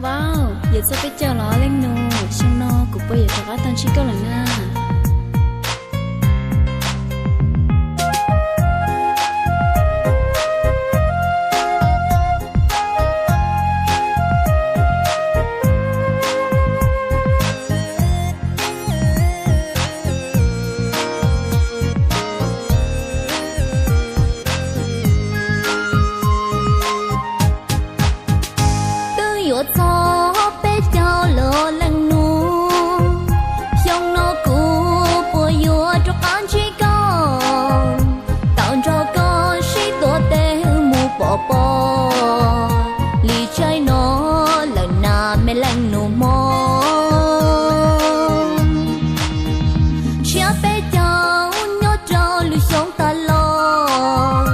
Vauv, yuav txog peb caug los leej nus, xyoo no kuv puas yuav rov qab tau ntsib koj lawm na? Twb yuav txog peb caug los leej nus, xyoo no kuv puas yuav rov qab ntsib koj, tau nrog koj sib tuav tes mus pov pob li tsaib no lawm na me leej nus Hmoob. Tshiab peb caug nyob rau lub xyoo tas los,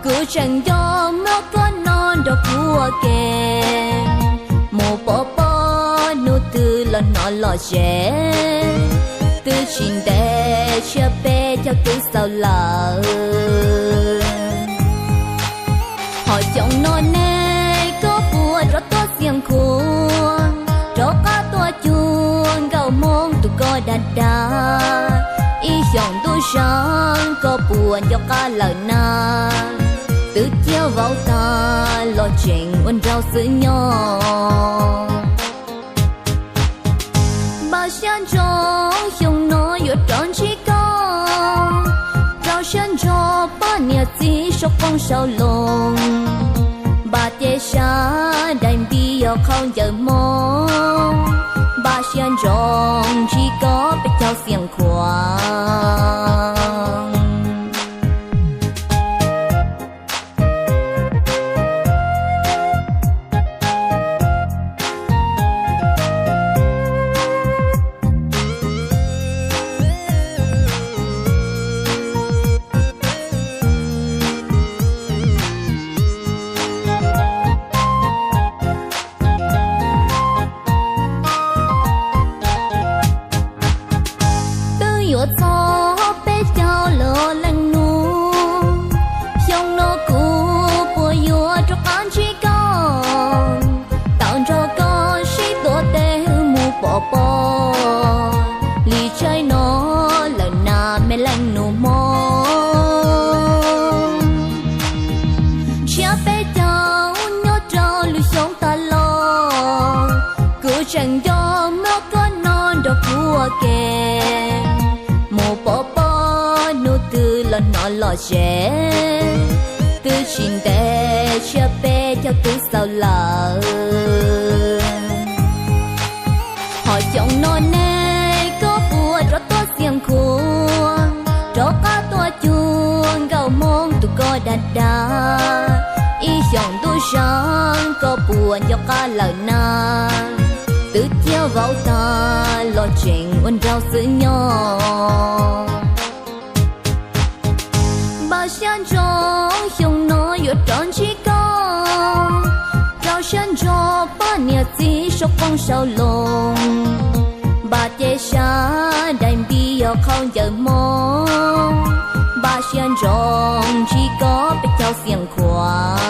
kuv tseem nco muab koj no nrog kuv ua ke mus pov pob, hnub twg los hnov lom zem, twb tsis ntev tshiab peb caug twb xaus lawm. Ho xyoo no ne koj puas rov tuaj Xiav Khuam, rov qab tuaj cuag nkauj Hmoob tus koj dag dag, ib xyoos ntuj sab koj puas nco qab lawm na? Twb ciaj vauv tag los tseem ua nraug xwb nyob. Npaj siab ntsoov xyoo no yuav rov ntsib koj, rau siab ntso poj niam txiv sau qoob sau loo, npaj cev sab dais npis yog qhau ncaws hmo, npaj siab ntsoov ntsib koj peb caug Xiav Khuam. Twb yuav txog peb caug los leej nus, xyoo no kuv puas yuav rov qab ntsib koj, tau nrog koj sib tuav tes mus pov pob li tsaib no lawm na me leej nus Hmoob. Tshiab peb caug nyob rau lub xyoo tas los, kuv tseem nco muab koj no nrog kuv ua ke mus pov pob, hnub twg los hnov lom zem, twb tsis ntev tshiab peb caug twb xaus lawm. Ho xyoo no ne koj puas rov tuaj Xiav Khuam, rov qab tuaj cuag nkauj Hmoob tus koj dag dag, ib xyoos ntuj sab koj puas nco qab lawm na? Twb ciaj vauv tag los tseem ua nraug xwb nyob. Npaj siab ntsoov xyoo no yuav rov ntsib koj, rau siab ntso poj niam txiv sau qoob sau loo, npaj cev sab dais npis yog qhau ncaws hmo, npaj siab ntsoov ntsib koj peb caug Xiav Khuam.